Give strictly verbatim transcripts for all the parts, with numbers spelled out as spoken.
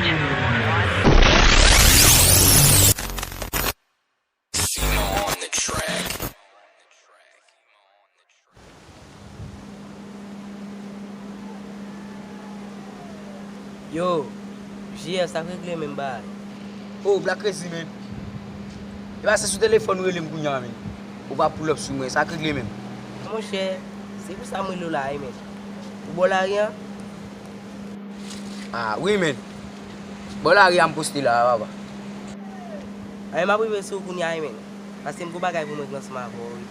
Yo, J F, sa k regle menm bagay? Oh, Black Crazy, man. E pa se sou telefòn ou rele m kounye a, man. Ou pa pull up sou mwen, sa k regle menm? Monchè, se pou sa m rele w la, wi, man. Ou bò lari an? Ah, wi, man. Bò lari a m poste la, papa. Ay, m ap rive sou ou kounye a, wi, man. Paske m gon bagay pou mwen k ansanm avè w, wi.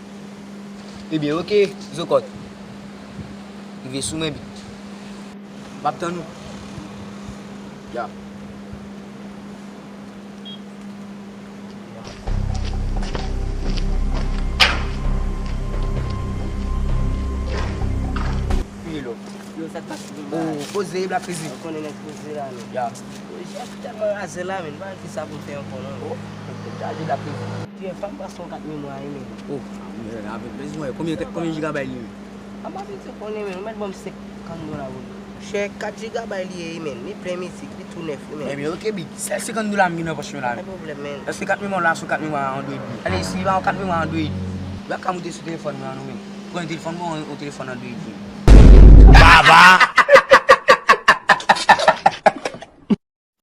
Ebyen, oke, Zokòt. Rive sou mwen, big. M ap tann ou. Ya. Wi, love. Yo, sa k pase, bro? Oh, poze, Black Crazy. Ou konnen nèg poze la, non? Ya. J F tèlman raze la, men, m pa wè kisa pou m fè ankò, non. Oh, chaje, Black Crazy. J F, pa m pase yon kat memwa, wi, men. Oh, men, avèk bezwen, konbyen, konbyen gigabyte li, men? A, m pa vin di w konnen, men, ou mèt ban m senkant dola, bro. Chè, kat gigabyte li ye, wi, men. Li plen mizik, li tou nèf, wi, men. Ebyen, oke, big. Sèl senkant dola m gen nan pòch mwen la, men. Pa pwoblèm, men. Èske kat memwa w la, se yon kat memwa Android, men? Ale, si li pa yon kat memwa Android, ou pa ka moute sou telefòn mwen an, non, men. Pran yon telefòn, bon, yon telefòn Android, men. Baba!